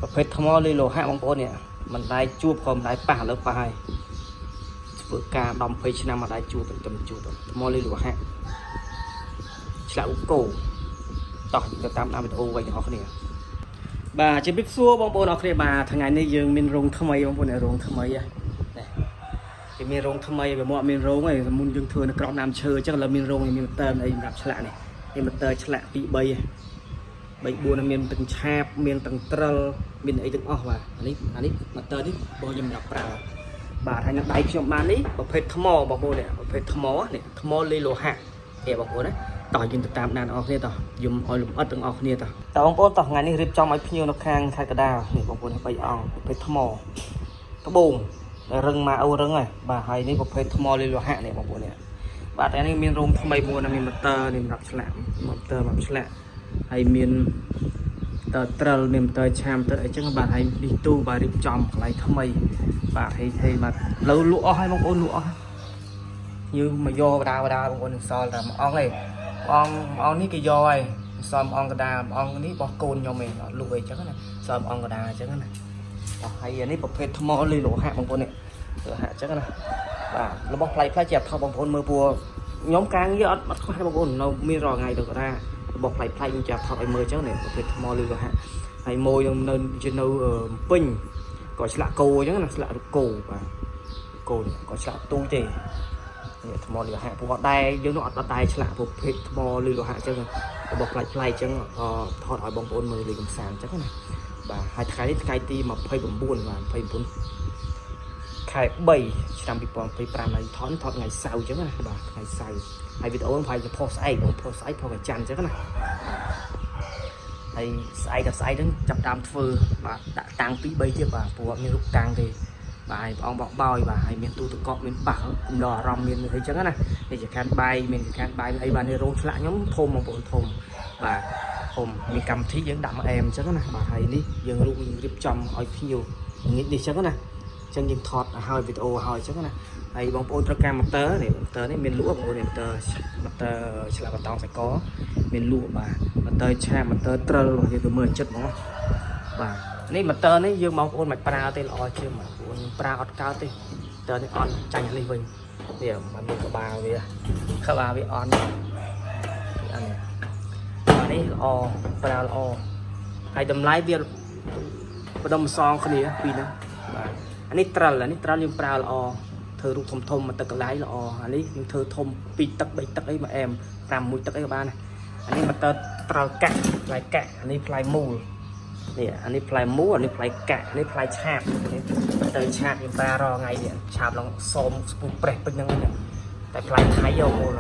ប្រភេទថ្មលាយលោហៈបងប្អូននេះមិនដែលជួបក៏មិនដែលប៉ះឥឡូវប៉ះហើយធ្វើការ10 20ឆ្នាំមិនដែលជួបតែជួបថ្មលាយលោហៈឆ្លាក់ឧកោតោះទៅតាមដានវីដេអូវិញទាំងអស់គ្នាបាទជម្រាបសួរបងប្អូនអរគ្នាបាទថ្ងៃនេះយើងមានរោងថ្មីបងប្អូនរោងថ្មីនេះគេមានរោងថ្មីវាមកមានរោងហើយមុនយើងធ្វើនៅក្រោមដើមឈើអញ្ចឹងឥឡូវមានរោងមានម៉ូទ័រអីសម្រាប់ឆ្លាក់នេះនេះម៉ូទ័រឆ្លាក់2 3 3 4មានទាំងឆាបមានទាំងត្រិលមានអីទាំងអស់បាទអានេះម៉ូទ័រនេះបងខ្ញុំសម្រាប់ប្រើបាទហើយនឹងដៃខ្ញុំបាននេះប្រភេទថ្មបងប្អូននេះប្រភេទថ្មនេះថ្មលាយលោហៈនេះបងប្អូនណាតោះយើងទៅតាមដានអស់គ្នាតោះយំឲ្យលំអិតទាំងអស់គ្នាតោះតើបងប្អូនតោះថ្ងៃនេះរៀបចំឲ្យភ្ញៀវនៅខាងខេត្តកដាលនេះបងប្អូន3អង្គប្រភេទថ្មត្បូងដែលរឹងមកអូរឹងហើយបាទហើយនេះប្រភេទថ្មលាយលោហៈនេះបងប្អូននេះបាទថ្ងៃនេះមានរោងថ្មីមួយណាមានម៉ូទ័រនេះសម្រាប់ឆ្លាក់ម៉ូទ័រសម្រាប់ឆ្លាក់ហើយមាន តើត្រិលមានតើឆាមតើអីចឹងបាទហើយនេះទូបាទរៀបចំកន្លែងថ្មីបាទហេហេបាទលើលក់អស់ហើយបងប្អូនលក់អស់យើងមកយកបដាបដាបងប្អូននឹងសល់តែមួយអង្គឯងមួយអង្គមួយអង្គនេះគេយកហើយសល់មួយអង្គកដាលមួយអង្គនេះបោះកូនខ្ញុំឯងអត់លក់អីចឹងណាសល់មួយអង្គកដាលអញ្ចឹងណាអស់ហើយអានេះប្រភេទថ្មលីលោហៈបងប្អូននេះលោហៈអញ្ចឹងណាបាទរបស់ផ្លៃផ្លៃជាថប់បងប្អូនមើលពួរខ្ញុំការងារអត់អត់ខ្វះទេបងប្អូននៅមានរាល់ថ្ងៃទៅក៏ថារបស់ផ្លៃផ្លៃខ្ញុំចាប់ថតឲ្យមើលអញ្ចឹងនេះប្រភេទថ្មលីលោហៈហើយម៉ួយនឹងនៅជានៅពេញក៏ឆ្លាក់គោអញ្ចឹងណាឆ្លាក់រូបគោបាទគោនេះក៏ឆ្លាក់ទូចទេនេះថ្មលីលោហៈពួកអត់ដែរយើងនោះអត់អត់ដែរឆ្លាក់ប្រភេទថ្មលីលោហៈអញ្ចឹងរបស់ផ្លៃផ្លៃអញ្ចឹងថតឲ្យបងប្អូនមើលលេងកំសាន្តអញ្ចឹងណាបាទហើយថ្ងៃនេះថ្ងៃទី29បាទ29ខែ3ឆ្នាំ2025ហើយថតថតថ្ងៃសៅរ៍អញ្ចឹងណាបាទថ្ងៃសៅរ៍ហើយវីដេអូនេះប្រហែលជាផុសស្អែកបងផុសស្អែកផុសថ្ងៃច័ន្ទអញ្ចឹងណាហើយស្អែកដល់ស្អែកហ្នឹងចាប់ដើមធ្វើបាទដាក់តាំង2 3ទៀតបាទព្រោះអត់មានរូបតាំងទេបាទហើយព្រះអង្គបោកបោយបាទហើយមានទូទឹកកកមានបាសកំដរអារម្មណ៍មានអីចឹងណានេះជាខានបាយមានជាខានបាយអីបាទនេះរោងឆ្លាក់ខ្ញុំធំបងប្អូនធំបាទធំមានកម្មវិធីយើងដាក់មកអែមអញ្ចឹងណាបាទហើយនេះយើងរូបយើងរៀបចំឲ្យភ្ញៀវងាយនេះអញ្ចឹងណាអញ្ចឹងយើងថតឲ្យហើយវីដេអូឲ្យអញ្ចឹងណាហើយបងប្អូនត្រូវការម៉ូទ័រនេះម៉ូទ័រនេះមានលក់បងប្អូននេះម៉ូទ័រម៉ូទ័រឆ្លាក់បតោងសាច់កមានលក់បាទម៉ូទ័រឆាបម៉ូទ័រត្រិលយើងទៅមើលចិត្តហ្មងបាទនេះម៉ូទ័រនេះយើងបងប្អូនមិនប្រើទេល្អជាងបងប្អូនប្រើអត់កើតទេម៉ូទ័រនេះអន់ចាញ់អានេះវិញនេះมันមានក្បាលវាក្បាលវាអន់នេះអានេះបាទនេះល្អប្រើល្អហើយតម្លៃវាបដុំសងគ្នាពីរហ្នឹងបាទអានេះត្រិលអានេះត្រិលយើងប្រើល្អធ្វើរូបធំធំមកទឹកកន្លែងល្អអានេះយើងធ្វើធំ2ទឹក3ទឹកអីមកអែម5 1ទឹកអីក៏បានដែរអានេះមកតើត្រិលកាក់ផ្លែកាក់អានេះផ្លែមូលនេះអានេះផ្លែមូលអានេះផ្លែកាក់អានេះផ្លែឆាបនេះទៅឆាបយើងប្រើរាល់ថ្ងៃនេះឆាបឡងសុំស្ពុះប្រេះពេញហ្នឹងហ្នឹងតែផ្លែថៃយកមូល